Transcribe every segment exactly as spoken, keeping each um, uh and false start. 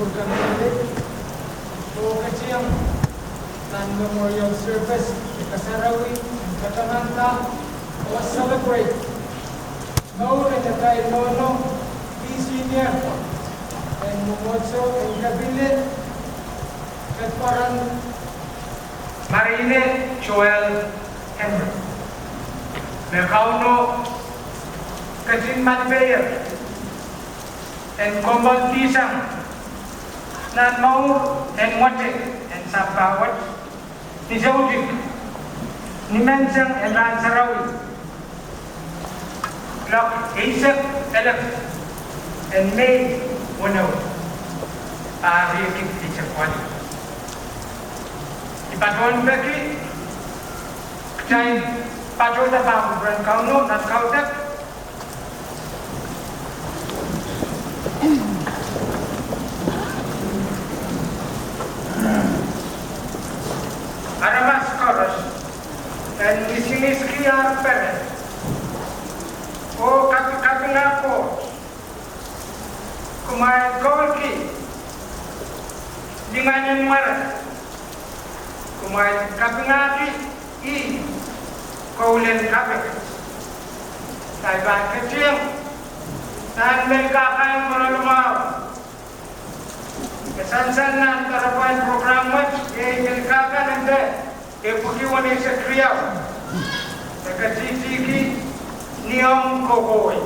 Kemehla, oh ketin nan memorial service, e kasarawi, katamanda, oh celebrate mour en atail nohno, P. Senior, en mwomwohdiso en Kapinga, Kedperen Marine Joel Henry. Me Kauno ketin malipeie en komourdisang nan mour en mwete en sampah wet, ni soutik, ni menseng en rahn sarawi, kuloak eisek elep en Mei weneu, pahr riekid eisek waluh. I patohwan peki kitail patohda pahn kupwuren Kauno nan kaudok. Aramas koaros en misimiski ar peren oh kapikapinga Koht. Kumwail koulki lingan en mwaren. Kumwail kapingahki ih koulen kapik. Kitail pahn ketin nan Melkahka en Kololemwahu. Me sansal nan doaropwahn program wet, iei Melkahka nempe epwiki weneisek riau. E ketihtihki Ni Omw Kohkohwei.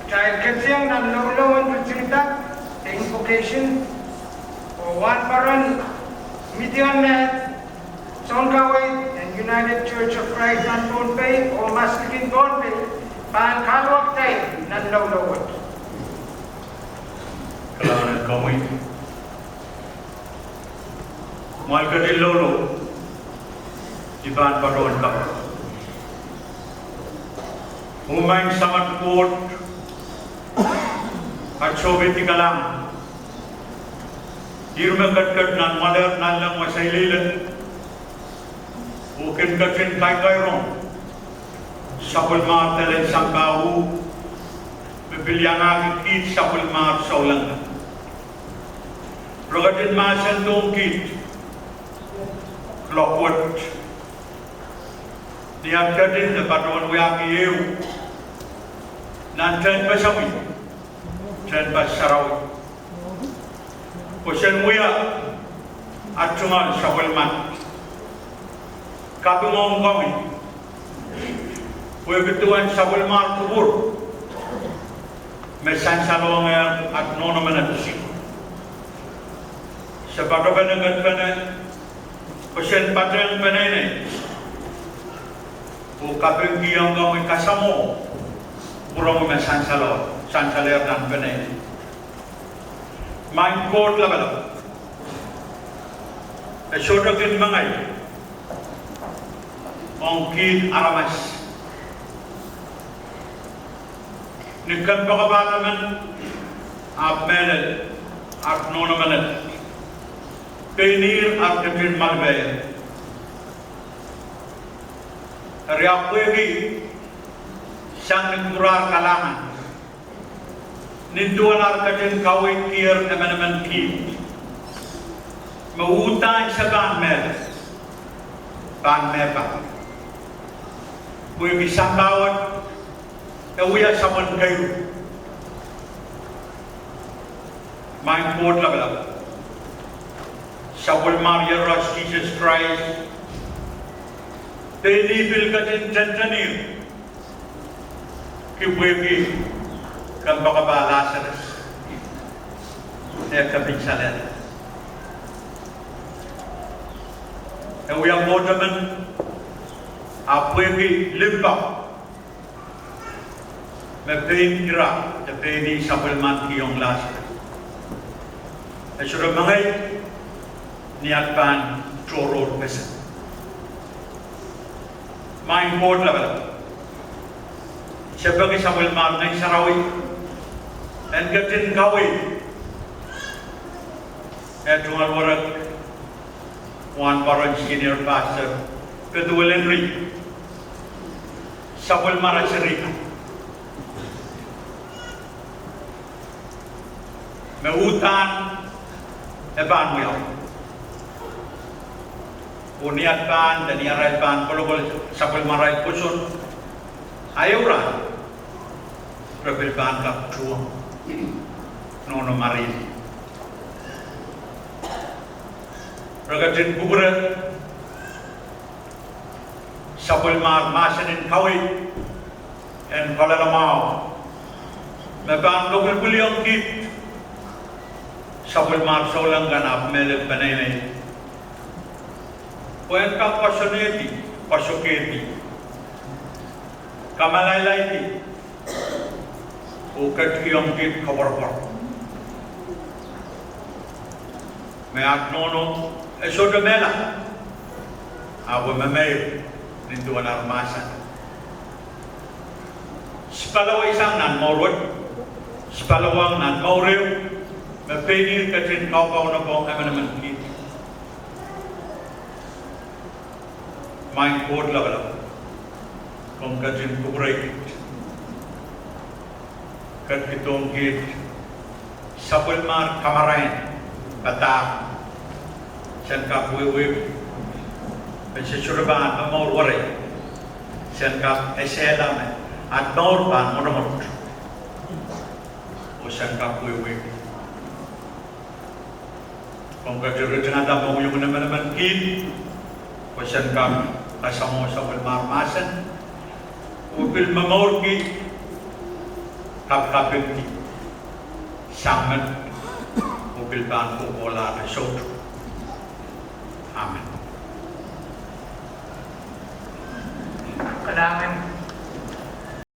Kitail ketin nan loulou en ketin kak, the invocation of Wahnpoaron Midian me sounkaweid en United Church of Christ nan Pohnpei oh Maslikin Pohnpei pahn kaluwa kitail nan loulou wet. Kalahngan en komwi. Mwail ketin loulou, I pahn patohwan kapakap. Oh maing Samat Koht, at sohpeidi kalahngan, ih me ketiket nan mwoalehr nanleng wasa ileile oh kin ketin kaikairong sapwellimar dahlen sampah uh me pil iangahki kiht sapwellimar souleng. Re ketin mahsendohng kiht kuloak wet ni at ketin de patohwan wiahki ehu nan tehnpas sarawi, tehnpas sarawi, pwe sen wia at tungoal sapwelliman. Kaping ong komwi pwehki duwen sapwellimar kupwur me sansalohng at nohno menet, se patopene, kedipene, pwe sen patehng peneinei oh kapingkihong komwi kasamwo kupwuromwi me sansalehr nan peneinei. Maing Koht Lapalap, e sohte kin mengei ong kiht aramas ni kompoakepahl emen ahpw mehlel at nohno menet, pein ihr ar ketin malipe. Eri ahpw pwehki sang ni kupwur ar kalahngan, nin duwen ar ketin kaweidkier emenemen kiht me uhdahn se pahn mehla, pahn mehpahn, pwehki sampah wet e wia sapwen keiru. Maing Koht Lapalap, sapwellimar Iehros Sises Krais, pein ih pil ketin tentenir ki pwehki kompoakepahl Lasarus, e kepin salehda. E wia Koht emen, ahpw pwehki limpoak me pein ira de pein ih sapwellimankihong Lasarus, e sohte mengei ni at pahn tohrohrpeseng. Maing Koht Lapalap, se peki sapwellimar Ngehn Sarawi en ketin kaweid eh tungoal werek, wahnpoaron senior pastor Pethuel Henry, sapwellimara serihkan me uhdahn e pahn wiawi, oh ni at pahn de ni arail pahn kolokol sapwellimarail pwoson, a ehu rahn re pil pahn kak tuhwong nohno Marin. Re ketin kupwure sapwellimar mahsen en kaweid en koaloalamwahu me pahn kopwilipwiliong kiht sapwellimar souleng kan ahpw mehlel peneinei, pwe en kak koasoanehdi, koasokehdi, kamalailai kiht, oh ketikihong kiht koapworopwor me at nohno e sohte mehla, ahpw e memeir nin duwen ar mahsen. Sipala wehsang nan mour wet, sipala wehsang nan mour ehu, me pein ih ketin kaukaunop ong emenemen kiht. Maing Koht Lapalap, komw ketin kupwurei kiht, ketikihdohng kiht sapwellimar kamarain padahk, sen kak wehwehki me se sohte pahn momour werei, sen kak esehla me at mour pahn mwotomwot, oh sen kak wehwehki. Komw ketin ritingada mohngiong en emenemen kiht, pwe sen kak kasamwo sapwellimar mahsen, oh pil momourki, kapikapingki, sang met, oh Pil pahn kohkohlahte soutuk. Amen. Kalahngan